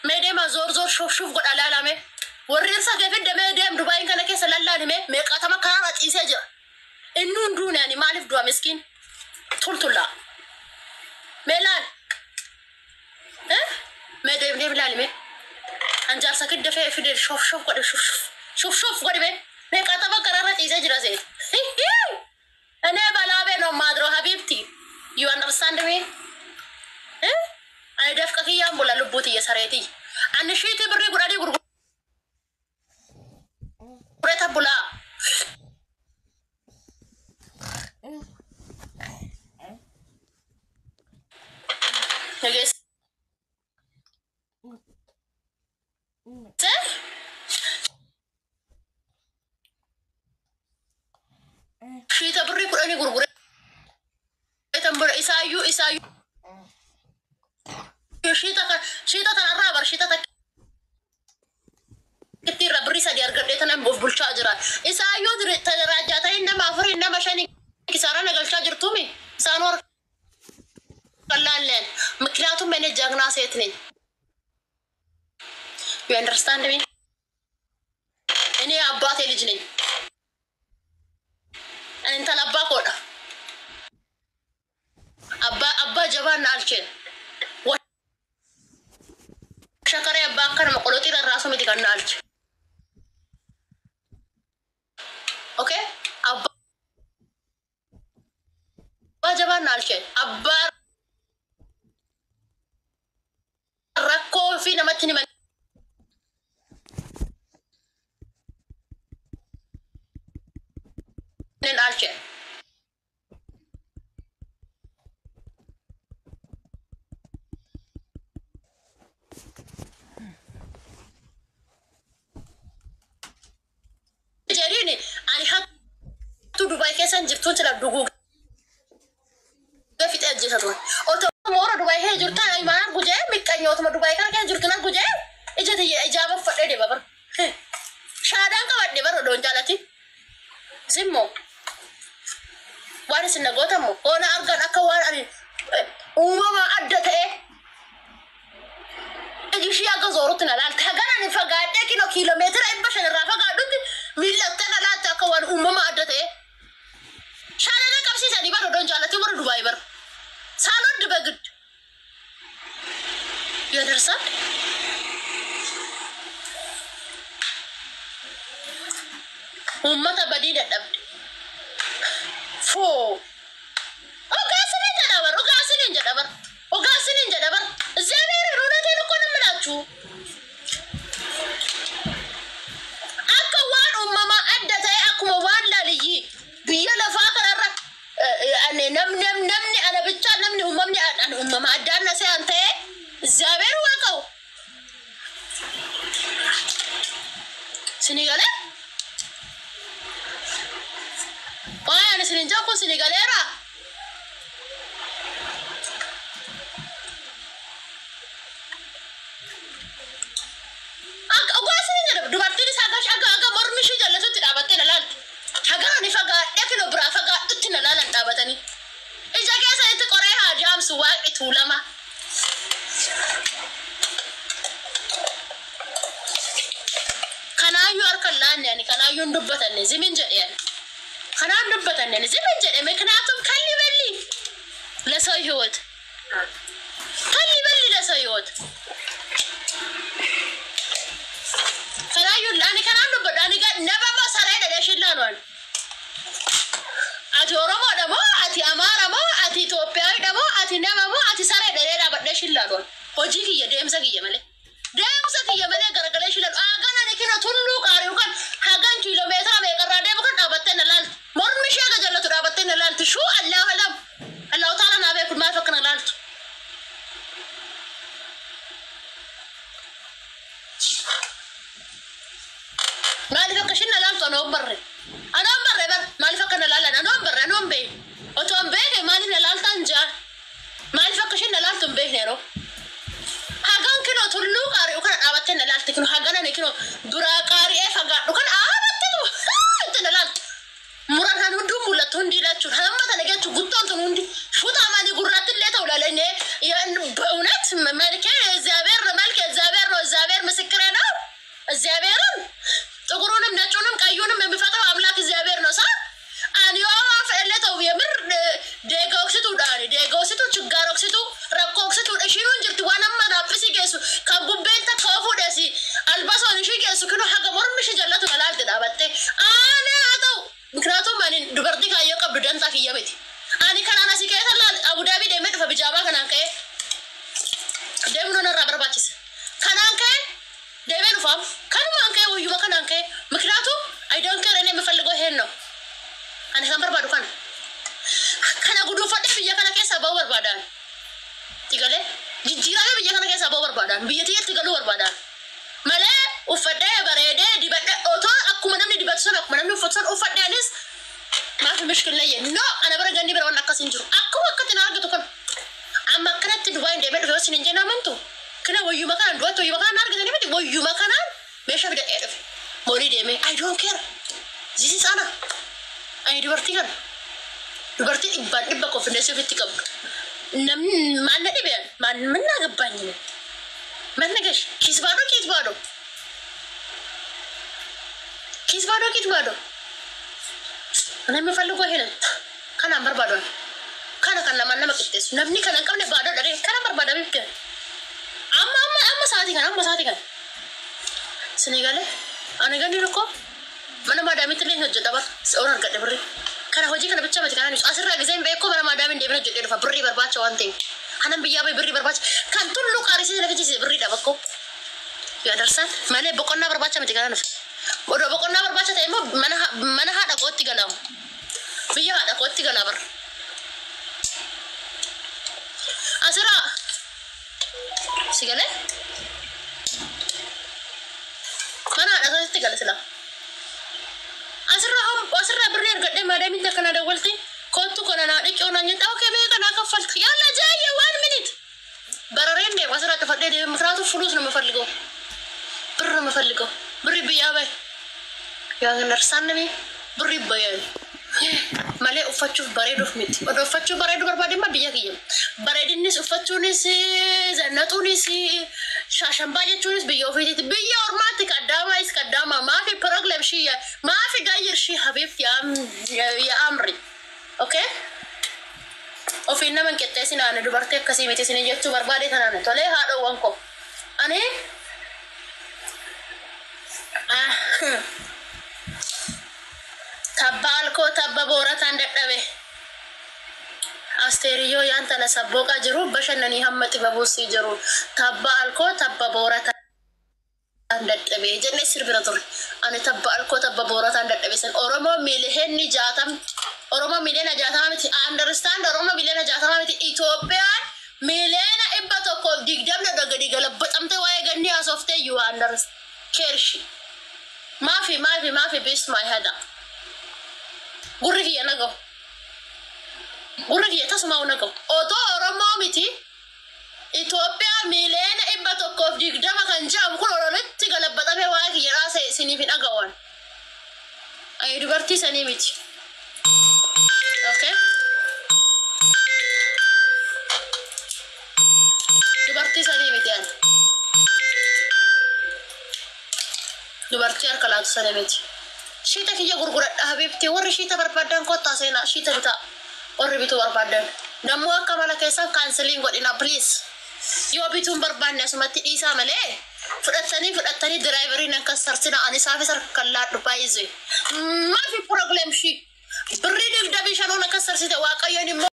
Mee deemaa zoor zoor shuuf shuuf godha laalame. Warri irsa kee fidde mee deem Dubaayin kana keessa lallaalime meeqatama karaarra ciisee jira. Inni hunduun ani maaliif du'a miskiin? Tultullaa. Mee laal. Eh? Mee deem deem laali mee. An jaarsa kidda fee fide shoof shoof godhe shuf shuf shuf shuf godhe mee. Meeqatama karaarra ciisee jira see. እኔ በላቤ ነው ማድረው ሀቢብቲ you understand me? Eh? Ani dafqa kiyyaan bula lubbuuti sareeti. Ani shiitii birrii 10 gurgureta bulaa. Dhageessee? Shiita birrii 10 gurgureetan bula isaayyuu isaayyuu shiita kan shiita tanarraa bar shiita takka irra birrii 3 argadhee tanan of bulchaa jira. Isaayyuu raajjaatanii nama afurii nama shanii kisaara nagalchaa jirtumi. Isaan warra ቀላል ምክንያቱም እኔ ጀግና ሴት ነኝ። You understand me? እኔ አባቴ ልጅ ነኝ። Intala abbaa koodha. Abbaa abbaa jabaan na alcheen. Shakaree abbaa akkanuma qoloxii rarraasu miti kan na alche. Okay? Abbaa jabaan na alcheen. Abbaa rakkoo fi namatti himan alcheen. Jedhiin ani hattuu Dubaay keessa hin jirtuun sila duguugee fixee ajjeesa ture. Otoo moora Dubaay keessa jirtu ani maal argu jee miqqanyootuma Dubaay kana keessa jirtu argu jee ija tiyya ijaaba uffadhee deema bara. Shaadaan qabadhe bara odoon jaalati. Simmoo waan isin nagootammo oona argan akka waan ani uumama adda ta'e iji ishii akka zoorutti na laalte. Hagan ani fagaadhee kinoo kiiloomeetira 500 irraa fagaadhutti miillattee na laalte akka waan uumama adda ta'e. Shaalalee qabsiisanii bara odoon jaalati warra Dubaay bara. Saaloon diba gid. You understand? Uummata badii dadhabde. Foo. Dhugaa jedha bar. Dhugaa isiniin jedha bar. Dhugaa isiniin jedha bar. እግዚአብሔርን እውነቴን እኮ ነው የምላችሁ። Akka waan uumamaa adda ta'e akkuma waan laaliyyi biyya lafaa kanarra ani namni namni ana bichaa namni uumamni ani uumama addaan na se'an ta'e እግዚአብሔር ወቀው sinii galee waa'ee ani isinin jedhu kun sinii galeera. Akka dhugaa isinin jedha dubartiin isaa gash aga aga mormi ishii jallatutti dhaabattee na laalti. Haga ani fagaadhee kinoo biraa fagaadhutti na laalan dhaabatanii. Ija keessanitti qoree haa jaamsu waaqni tuulama. Kanaayyuu harka hin laanne ani kanaayyuu hin dubbatanne zimin jedhe ani. Kanaan dubbatanne ani zimin jedhe ምክንያቱም ከሊ በሊ ለሰው ህይወት ከሊ በሊ ለሰው ህይወት kanaayyuu ani kanaan dubbadhu ani nama moo saree dhadhee shillaan waan. Ati Oromoodha moo ati Amaara moo ati Itoophiyaawidha moo ati nama moo ati saree dhadhee dhaabadhee shillaan waan. Hojii kiyya deemsa kiyya malee. Deemsa kiyya malee garagalee shillaan. Hagan ani kina tulluu qaari'u kan hagan kiiloomeetira meeqarraa deemu kan dhaabattee na laaltu. Mormi ishee aga jallatu dhaabattee na laalti. Shuu Allahu alam. Allahu taala naa beeku maaliif akkana laaltu. Maaliif akka isheen na laaltu anoo hin barre. Anoo hin barre bar maaliif akka na laalan anoo hin barre anoo hin beekne. Otoo hin beekne maaliif na laaltaan jaa. Maaliif akka isheen na laaltu hin beekne yeroo. Hagan kinoo tulluu qaari'u kana dhaabattee na laalti kinoo hagan ani kinoo duraa qaari'ee fagaadhu kana dhaabatteetu itti na laaltu. Muran han hunduu mul'attu hundi jechuun hamma kana jechuun guttoon tun hundi shuta maali gurraatti illee ta'u laalanii በእውነት መልኬ እግዚአብሔር ነው መልክ እግዚአብሔር ነው። Biyyatti galuu barbaadan. Malee uffadhee bareedee dibadhee otoo akkuma namni dibatu sana, akkuma namni uffatu sana uffadheenis maafi mishkillayye. No, ana bira ganni bira waan akkas hin jiru. Akkuma akkatti na argatu kana. Amma akkanatti Dubaayin deemee dhufe yoo isin hin jenne amantu. Kana wayyuma kanaan du'atti wayyuma kanaan argatanii miti, wayyuma kanaan meeshaa fidadhee dhufe. Moolii deemee, I don't care. This is ana. Ani dubartii kana. Dubartii dhibbaan dhibba confidence ofitti qabdu. Namni maal na dhibee, maal manna gabbaanyine. Manna gash ኪስ ባዶ ኪስ ባዶ ኪስ ባዶ ኪስ ባዶ። እኔ የምፈልገው ይሄንን kanaan barbaadan kana kan namaan nama qixxeessu, namni kana hin qabne baadoo dharee kana barbaada bifte. Amma amma amma sa'aatii kana, amma sa'aatii kana sinii galee ani ganni tokko mana maadaamitti illee hojjedha bar oon argadhe birrii kana hojii kana bicha miti. Kanaan asirraa giseen beekoo mana maadaamiin deemee hojjedhee dhufa birrii barbaacha waan ta'eef. Anan biyyaa bahe birrii barbaacha kan tulluu qaarisiise lafa ciise birrii dha bakkoo yoo darsaan malee boqonnaa barbaacha miti kanaan dhufe. Odoo boqonnaa barbaacha ta'e immoo mana haadha kootti galaamu, biyya haadha kootti galaa bara asirraa si galee mana haadha kootti gala silaa. Asirraa asirraa birrii argadhee maadaamiin akkana dawwalti, kootu kana naa dhiqee naan jette, okay, mee kanaa kaffalti, yalla jaayye, one minute barareen deema asirraa cufadhee deema. ምክንያቱም ፍሉስ ነው የምፈልገው፣ ብር ነው የምፈልገው። ብር biyyaa bahe yaa understand me? Birri bayyan malee uffachuuf bareeduuf miti. Odoo uffachuuf bareedu barbaadimma biyya kiyya. Bareedinnis, uffachuunis, zannaxuunis, shaashambaa jechuunis biyya ofiitiiti. Biyya ormaatti kaddaama is kaddaama. Maafi problem shiyya maafi gayyir shi habibti ya amri. Okay? Ofiin nama hin qixxeessin. Ani dubartii akkasii miti isin jechuu barbaade tanaan tolee haadhoowwan koo. Ani tabba alkoo tabba boorataan dadhabe. Asteeriyyoo yaan tana sabbooqaa jiru bashannanii hamma xibabuusii jiru. Tabba alkoo tabba boorataan dadhabe jennee sirbira ture. Ani tabba alkoo tabba boorataan dadhabe san Oromoo miiliyoona 60, Oromoo 60 miiliyoona miti, understand? Oromoo 60 miiliyoona miti. Itoophiyaan 120 miiliyoona gadi galabaxamtee waa'ee ganni haasoftee, you understand? Keershi maafi maafi maafi bismaa hada gurri kiyya nagahu, gurri kiyya tasumaa nagahu. Otoo Oromoo miti, Itoophiyaa 120 miiliyoona kan jedhamu kun ololitti galabaxamee waa'ee kiyya raasa isiniif hin dhagawan. Ani dubartii sanii miti. Okay? Dubartii sanii miti ani. Dubartii harka laatu sanii miti. Shiita kiyya gurguradha habibti, warri shiita barbaadan kottaa seenaa shiita bitaa, warri bituu barbaadan. Namuu akka mala keessan cancel godhina, please. Yoo bituun barbaanne asumatti dhiisaa malee fudhattanii fudhattanii driveriin akka sarsina ani isaafis harka laadhu baay'isee. Maafi problem shi birrii 25 akka sarsite waaqayyoon immoo.